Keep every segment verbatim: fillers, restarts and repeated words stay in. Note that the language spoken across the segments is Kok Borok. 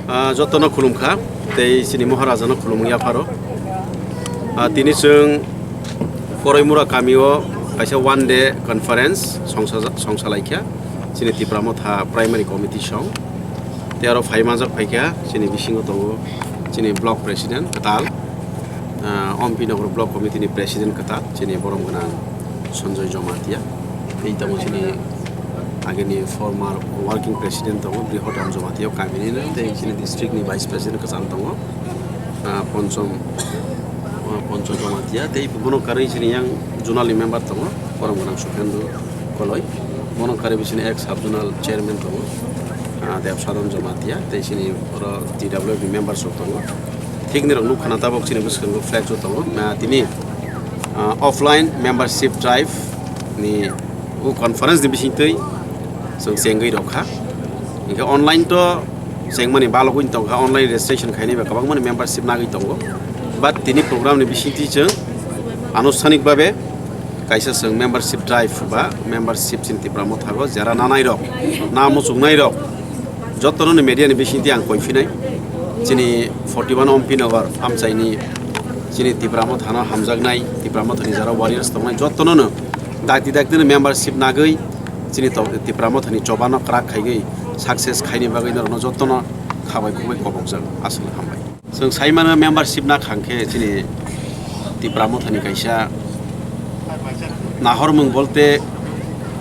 Ah, jotono khulumkha, tei chini Maharajano khulumung yapharo. Ah, tini chwng Koraimura kamio kaisa one day conference songsa-, songsa laikha, chini Tipra Motha Primary Committee song. Tei aro phai manjak phaikha, chini bisingo tongo chini block president kwtal, ah, Ompi Nogor block committee ni president kwtal, chini borom gwnang Sanjoy Jamatia. Tei tongo chini agini former working president tongo, Brihodam Jamatia o kamini no, tei chini district ni vice president kwcham tongo, ah, Ponchom, ah, Ponchom Jamatia, tei bono karwi chini yang zonal ni member tongo, borom gwnang Sukhendu Koloi, bono karwi chini ex sub zonal chairman tongo, ah, Debsadon Jamatia, tei chini oro T W F ni member sok tongo. Thik ni rok nukha na tabok chini bwskango flag o tongo, ah, tini, ah, offline membership drive ni o conference ni bisingtwi chwng chengwi rok kha. Hinkhe online to chengmani balogwi tong kha, online registration khainai ba kwbangmani membership nagwi tongo. But tini program ni bisingtwi chwng anusthanik babe kaisa chwng membership drive ba membership chini Tipra Motha o jera nanai rok, na muchungnai rok, jotono ni media ni bisingtwi ang koi phinai. Chini forty one Ompi Nogor amchaini chini Tipra Motha no hamjaknai, Tipra Motha ni jara warriors tongnai jotono no dakti dakti no membership nagwi chini to-, Tipra Motha ni choba no kwrak khaigwi success khaini bagwi norokno jotono khabai khukbai kobokjak, aswk hambai. Chwng sai mano membership na khang khe chini Tipra Motha ni kaisa nahormung bolte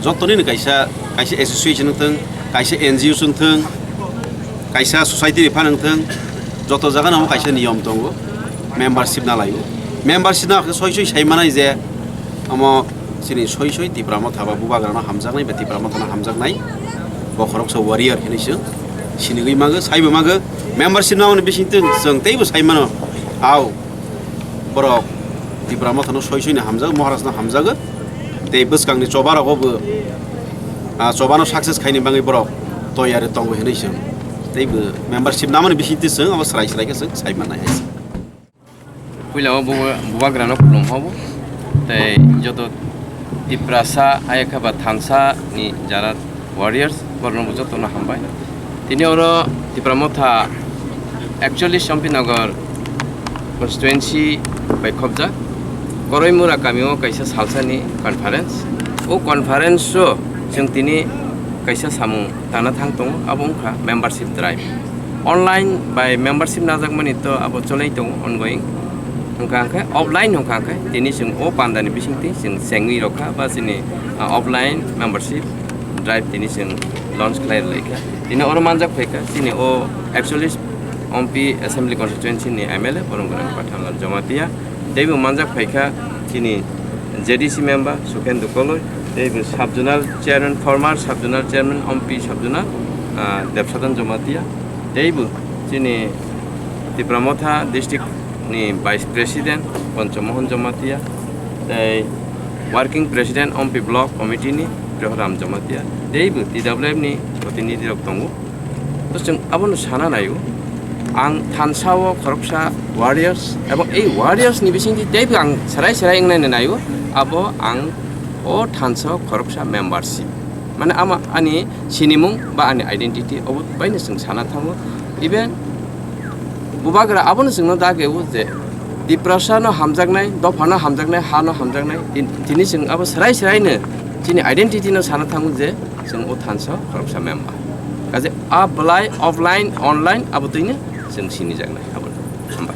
jotoni ni kaisa, kaisa association wng thung, kaisa N G O wng thung, kaisa society ni phan wng thung, joto jaga no kaisa niyom tongo, membership na laio. Membership na khe soi soi sai manai je omo chini soi soi Tipra Motha ba Bubagra no hamjaknai ba Tipra Motha no hamjaknai, bo khoroksa warrior hinwi chwng sinigwi mago, saibo mago. Membership na mani bising twi chwng teibo sai mano, au borok Tipra Motha no soi soi no hamjago, Maharaj no hamjago, tei bwskang ni choba rogo bo, ah, choba no success khaini bagwi borok toyari tongo hinwi chwng teibo membership na mani bising twi chwng abo swrai swrai khe chwng sai manai hai. Puila o bu-, Bubagrano khulum hobo. Tei joto Tiprasa ayakha ba thansa ni jara warriors, borokno bo jotono hambai. Tini oro Tipra Motha ekchollish Champinagar constituency bai khobjak Koroimura kamio kaisa salsani conference. O conference o chwng tini kaisa samung tana thang tongo, abo wngkha membership drive. Online bai membership najakmani to abo cholai tongo, ongoing. Hwnkha hwnkhe offline hwnkha hwnkhe tini chwng o pandani bisingtwi chwng chengwi rokha ba chini, ah, offline membership drive tini chwng launch khlai rwlaikha. Tini oro manjak phaikha chini o ekchollish Ompi Assembly Constituency ni M L A Boromgwrang Pathanlal Jamatia. Teibo manjak phaikha chini J D C member Sukhendu Koloi, teibo sub-zonal chairman, former sub-zonal chairman, Ompi sub-zonal, ah, Debsadon Jamatia, teibo chini Tipra Motha district ni vice president Poncho Mohan Jamatia, tei working president Ompi block committee ni Prehoram Jamatia, teibo T W F ni protinidhi rok tongo. To chwng abono sana naio, ang thansa o khoroksa warriors, ebong ei warriors ni bisingtwi teibo ang serai serai wngnai naio, abo ang o thansa o khoroksa membership. Mane ama ani sinimung ba ani identity obo baino chwng sana thango. Even Bubagra abono chwngno dageo je Tiprasa no hamjaknai, dopha no hamjaknai, ha no hamjaknai, tin-, tini chwng abo serai serai no chini identity no sana thango je chwng o thansa o khoroksa member. Kaje a belai offline, online abo twino chwng sinijaknai abo. Hambai.